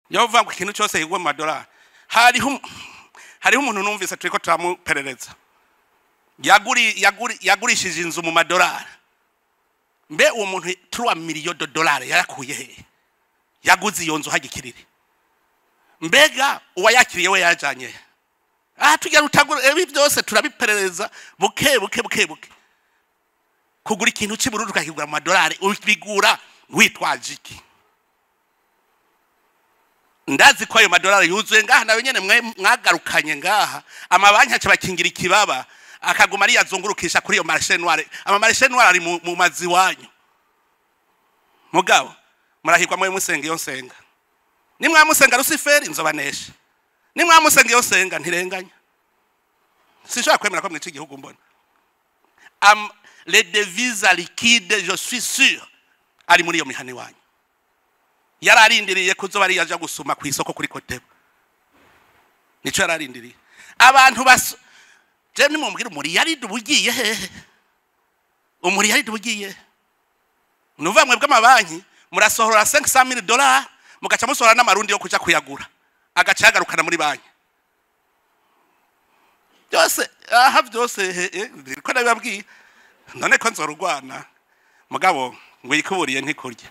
Yovuga ngo ikintu cyose higwe mu madolari. Hariho umuntu numvise turiko turamuperereza. Yagurishije inzu mu madolari. Mbe uwo muntu 3 millions de dollars yarakuye he? Yaguze iyo nzu hagikirire. Mbega uwayakiriye we yajanye. Tujya rutagura ibi byose turabiperereza buke buke buke buke. Kugura ikintu cy'Iburundi ukakigura mu madolari ubigura witwaje iki? Ndazi ko ayo madolari yuzuye ngaha nayo nyene mwagarukanye ngaha. Amabanki aca bakingira ikibaba akaguma ari yazungurukisha kuri iyo marché noir. Ama marché noir ari mu mazi wanyu. Mugabo murahirwa mwe musenga iyo nsenga. Nimwamusenga Luciferi nzobanesha. Nimwamusenga iyo nsenga ntirenganya. Sinshobora kwemera ko mwica igihugu mbona. Les devises liquides, je suis sûr, ari muri iyo mihani wanyu. Yararindiriye kuzoba ari yaje gusuma ku isoko kuri Kotebo. Nico yararindiriye. Abantu bas je nimumbwira umuri yari dubugiye hehe? Umuri yari dubugiye. Nuva mwe bw'amabanki murasohora $500,000 mugaca musohora n'amarundi yo kuja kuyagura. Agaca yagarukana muri banki. Byose aha byose ko nabibabwiye. None ko nzorugwana mugabo ngo yikuburiye ntikurya.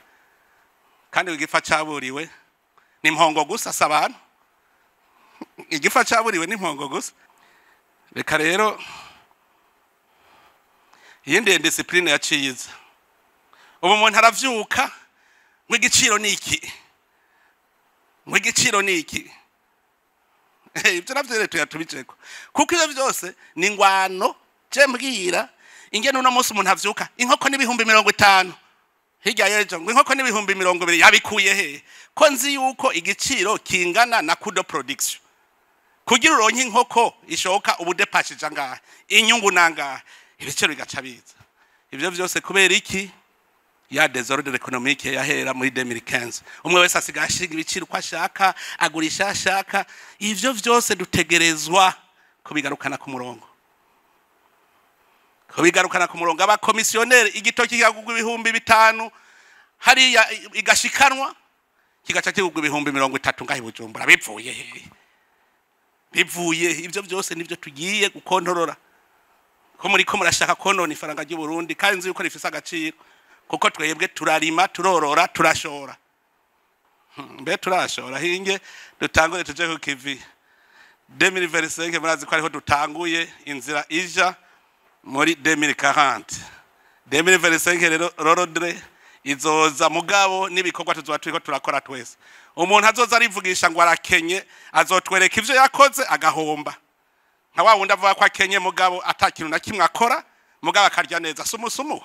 Kandi igifa caburiwe ni impongo gusa sabantu. Igifa caburiwe ni impongo gusa. Reka rero iyindi discipline yaciyiza. Ubu umuntu aravyuka ngo igiciro ni iki? Ngo igiciro ni iki? Ibyo navyo rero tuyatubiceko. Kuko ivyo byose ni ngwano je mbwira ingene uno munsi umuntu avyuka inkoko n'ibihumbi 50 hirya yejo ngo inkoko n'ibihumbi 20 yabikuye he? Ko nzi yuko igiciro kingana na coût de production. Kugira uronke inkoko ishoka ubudepashije ngaha inyungu nanga ibiciro bigaca biza. Ivyo byose kubera iki? Ya désordre économique yahera muri 2015. Umwe wese asigaye ashinga ibiciro uko ashaka, agurisha ashaka. Ivyo vyose dutegerezwa kubigarukana ku murongo. Kubigarukana ku murongo. Abakomisiyoneri igitoki kigagurwa 5,000 hariya igashikanwa kigaca kigurwa 30,000 ngaho Bujumbura. Bivuye he? Bivuye ivyo byose nivyo tugiye gukontorora. Ko muri ko murashaka konona ifaranga ry'u Burundi kandi nzi yuko rifise agaciro. Kuko twebwe turarima, turorora, turashora. Mbe turashora hinge dutangure tuje ku kivi. 2025 murazi ko ariho dutanguye inzira ija muri 2040. 2025 rero rorodre izoza mugabo n'ibikorwa tuzoba turiko turakora twese. Umuntu azoza arivugisha ngo arakenye azotwereka ivyo yakoze agahomba. Nka wa wundi avuga ko akenye mugabo atakintu na kimwe akora mugabo akarya neza sumusumu.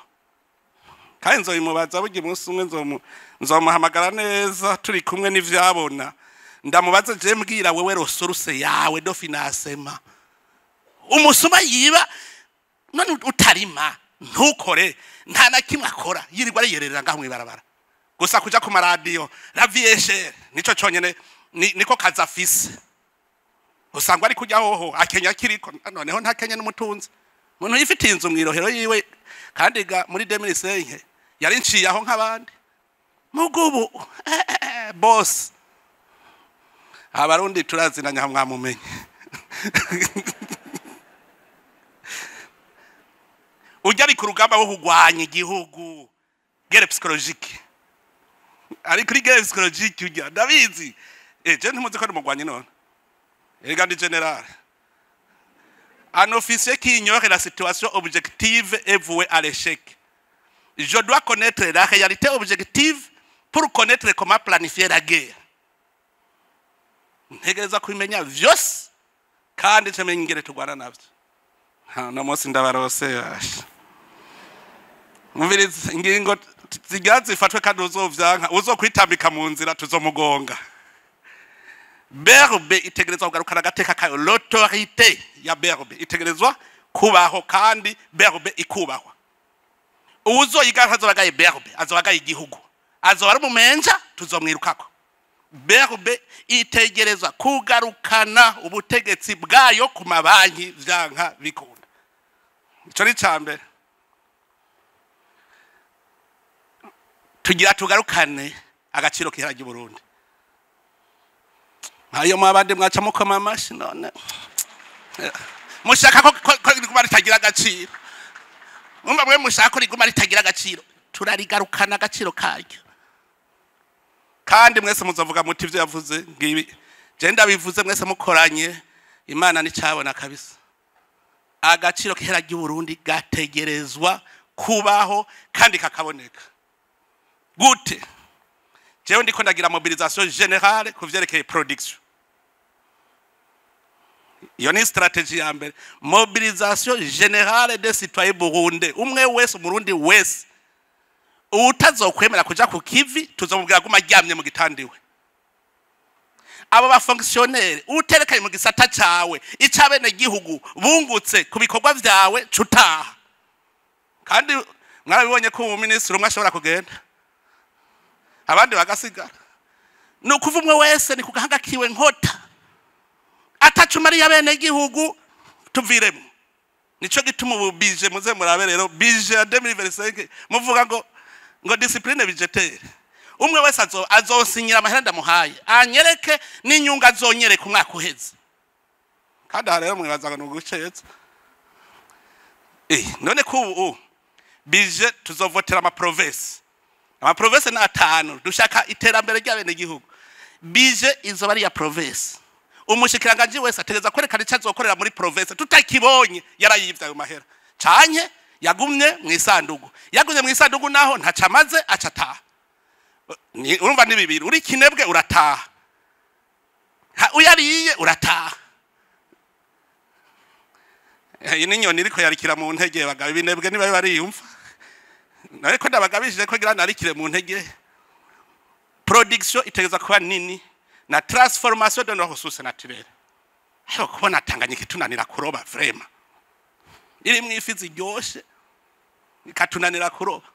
Kandi nzoyimubaza burya umunsi umwe nzomuhamagara neza turi kumwe n'ivyabona. Ndamubaza je mbwira wewe resource yawe do financement. Umusuma yiba none utarima ntukore nta na kimwe akora yirirwa ariyererera ngaho mwibarabara. Gusa kuja ku maradiyo la vie est chère nico conyene niko kazafise. Usangwa ari kujya hoho akenya kiriko noneho ntakenya n'umutunzi. Umuntu yifitiye inzu mwirohero yiwe kandi ga muri 2005 yari nciye aho nk'abandi. Mugubu boss abarundi turazinanya mwamumenye. Ujya ari ku rugamba wo kugwanya igihugu guerre psychologique. Ari kuri guerre psychologique ujya ndabizi. Je ntimuzi ko ndumugwanye none. Erega ndi general. Un officier qui ignore la situation objective est voué à l'échec. Je dois connaître la réalité objective pour connaître comment planifier la guerre. Ntegereza kubimenya vyose kandi ncemenye ingene turwana navyo. No munsi ndabarose. Mumvirize ingingo zigira zifatwe kandi uzovyanka uzokwitambika mu nzira tuzomugonga. BRB itegerezwa kugarukana agateka kayo. L'autorité ya BRB itegerezwa kubaho kandi BRB ikubahwa. Uwuzoyiga ntazobagaye BRB, azobagaye igihugu. Azoba ari umumenja tuzomwirukako. BRB itegerezwa kugarukana ubutegetsi bwayo ku mabanki vyanka bikunda. Ico ni cambere. Tugira tugarukane agaciro k'ihera ry'u Burundi. Nkayo mwabandi mwaca mukoma amashi. None mushaka ko riguma ritagira agaciro? Mwumva mwe mushaka ko riguma ritagira agaciro? Turarigarukana agaciro karyo, kandi mwese muzovuga muti ivyo yavuze ngibi. Je ndabivuze mwese mukoranye, Imana nicabona kabisa. Agaciro k'ihera ry'Uburundi gategerezwa kubaho kandi kakaboneka. Gute? Jewe ndiko ndagira mobilisation générale ku vyerekeye production. Iyo ni stratégie ya mbere, mobilisation générale des citoyens burundais. Umwe wese, Umurundi wese utazokwemera kuja ku kivi, tuzomubwira guma aryamye mu gitandiwe. Abo ba fonctionnaire uterekanye mu gisata cawe icabene gihugu bungutse ku bikorwa vyawe, cutaha. Kandi mwarabibonye ko umu ministre umwe ashobora kugenda, abandi bagasigara. Ni ukuva umwe wese ni ku gahanga kiwe nkota atacumariye abene gihugu, tuviremo. Nico gituma ubu budget, muze murabe rero budget ya 2025, muvuga ngo discipline budgétaire. Umwe wese azosinyira amahera ndamuhaye, anyereke n'inyungu azonyereka umwaka uheze. Kandi aha rero mwibaza ngo ni uguceza. None ko ubu budget tuzovotera ama province, ama province ni atanu, dushaka iterambere ry'abene gihugu. Budget izoba ari ya province. Umushikiranganji wese ategereza kwerekana icyo azokorera muri province. Tutakibonye, yarayivye ayo mahera canke yagumye mu isandugu. Yagumye mu isandugu naho ntaco amaze, aca ataha. Urumva ni bibiri: uri kinebwe urataha, uyariye urataha. Iyi ni inyoni iriko yarikira mu ntege. Bagabo, ibinebwe niba bariyumva, ariko ndabagabishije ko ngira narikire mu ntege. Production itegereza kuba nini na transformation de nos ressources naturelles. Ariko kubona Tanganyika itunanira kuroba, vraiment, irimwo ifi ziryoshe ikatunanira kuroba,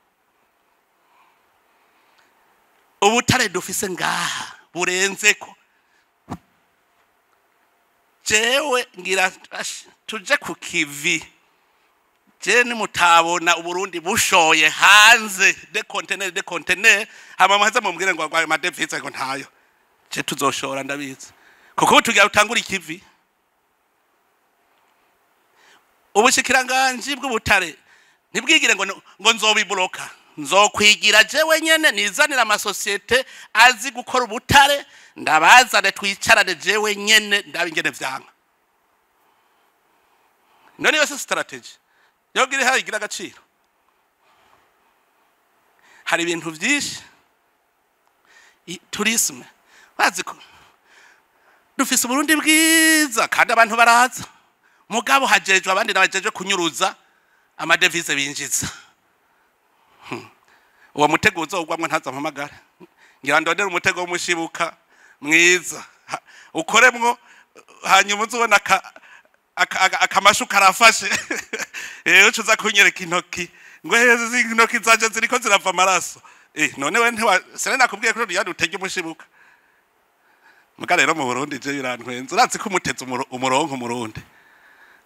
ubutare dufise ngaha burenzeko. Jewe ngira tuje ku kivi. Je nimutabona Uburundi bushoye hanze des conteneurs, des conteneurs, hama muheze mumbwire ngo ayo ma devises ngo ntayo. Je tuzoshora, ndabizi, kuko ubu tugira utangura ikivi. Ubushikiranganji bw'ubutare ntibwigire ngo nzobibloka, nzokwigira jewe nyene nizanira amasosiyete azi gukora ubutare, ndabazane twicarane, jewe nyene ndabe ingene vyanka. None yose stratégie yogira ihari igira agaciro. Hari ibintu vyinshi. Tourisme, bazi ko dufise Uburundi bwiza kandi abantu baraza, mugabo hajejwe abandi nabajejwe kunyuruza ama devises binjiza. Uwo mutego uzogwamwo ntaza mpamagara. Ngira ndondere umutego w'umushibuka mwiza, ukoremwo, hanyuma uzubona akamashu karafashe. Uca uza kunyereka intoki ngo heza intoki zanje ziriko zirava amaraso. None we ntiwa sere nakubwiye ko yari utege umushibuka. Muga rero mu Burundi je birantwenza. Urazi ko umuteze umurongo umurundi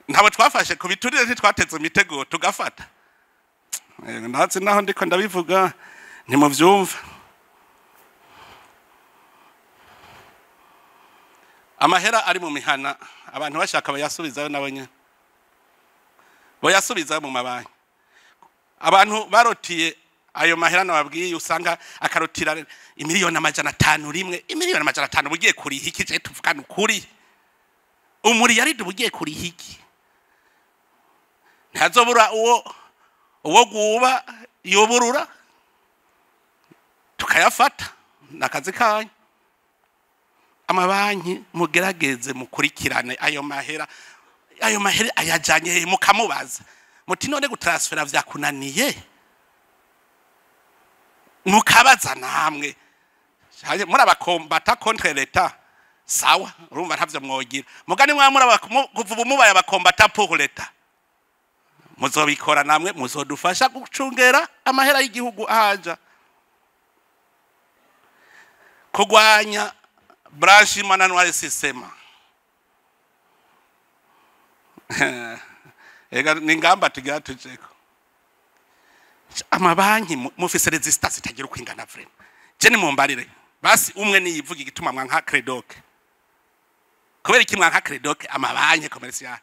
ntabo twafashe ku biturire, ntitwateze imitego tugafata. Ntazi naho ndiko ndabivuga ntimuvyumva. Amahera ari mu mihana, abantu bashaka bayasubizayo, nabo nyene boyasubizayo mu mabanki. Abantu barotiye ayo mahera nababwiye, usanga akarotira 500 miliyoni rimwe. 500 miliyoni bugiye kuriha iki? Je tuvugana ukuri, umuriyaridi bugiye kuriha iki? Ntazobura uwo guba yoburura tukayafata. Nakazi kanyu amabanki, mugerageze mukurikirane ayo mahera. Ayo mahera ayajanye he? Mukamubaza muti none gutransfera vyakunaniye? Mukabaza namwe muri aba combattants contre l'État. Sawa, urumva ntavyo mwogira mugani mwa muri kuva ubu mubaye aba combattants pour l'État, muzobikora namwe, muzodufasha gucungera amahera y'igihugu ahaja. Kurwanya blanchiment na noircissement, ega ni ingamba tugira tujeko. Amabanki mufise résistance itagira uko ingana. Vraiment, je ni mumbarire basi umwe niyivuga igituma mwanka CREDOC. Kubera iki mwanka CREDOC, amabanki commercial?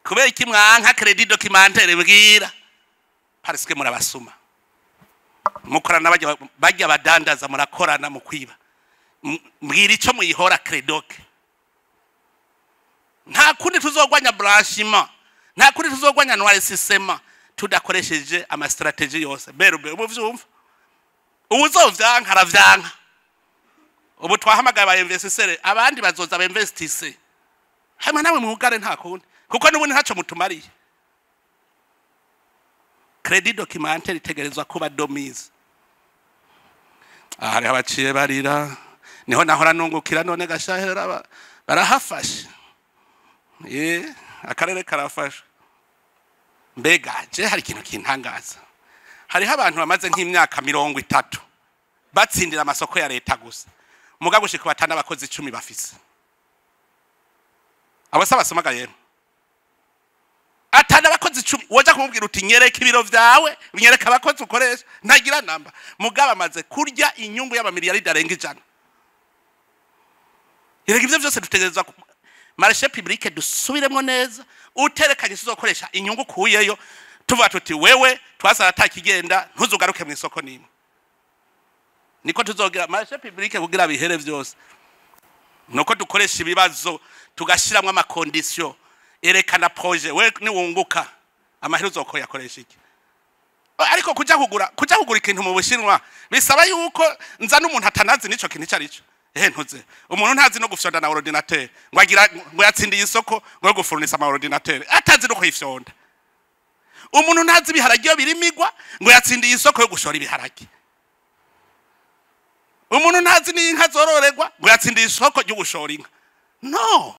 Kubera iki mwanka crédit documentaire? Bwira, parce que murabasuma, mukorana, bajya bajya badandaza, murakorana mu kwiba. Mbwira ico muyihora CREDOC. Nta kundi tuzogwanya blanchiment, nta kundi tuzogwanya noircissement tudakoresheje ama stratégies yose. Berube ubu vyumva, uwuzovyanka aravyanka. Ubu twahamagaye aba investisseurs, abandi bazoza ba investisse hamwe nawe mwugare, nta kundi, kuko n'ubundi ntaco mutumariye. Crédit documentaire itegerezwa kuba de mise. Aha hariho abaciye barira, niho nahora nungukira, none gashahera barahafashe. Ye, akarere karafashe. Mbega je hari ikintu kintangaza: hariho abantu bamaze nk'imyaka 30 batsindira amasoko ya leta gusa, muga gushika batana abakozi 10 bafise. Abo se abasomaga yemwe, atana abakozi 10. Woja kumubwira uti: "Nyereka ibiro vyawe, nyereka abakozi ukoresha," ntagira namba. Mugabo amaze kurya inyungu y'amamiliyaridi arenga 100. Erega ivyo vyose dutegerezwa marché public dusubiremo neza. Uterekanye uzokoresha inyungu ukuyeyo, tuvuga tuti: "Wewe twasara atakigenda, ntuzugaruke mu isoko nimwe." Niko tuzogira marché public kugira bihere vyose, nuko dukoresha ibibazo, tugashiramwo ama conditions. Erekana projet, we niwunguka amahera uzokoyakoresha iki? Ariko kuja kugura ikintu mu Bushinwa bisaba yuko nza n'umuntu atanazi n'ico kintu ico arico. Ehe, ntuze umuntu ntazi no gufyonda na ordinateur, ngo agira ngo yatsindiye isoko ngo yo gufurnisa ama ordinateur, atazi no kuyifyonda. Umuntu ntazi ibiharage iyo birimigwa, ngo yatsindiye isoko yo gushora ibiharage. Umuntu ntazi n'inka zororerwa, ngo yatsindiye isoko ryo gushora inka. No.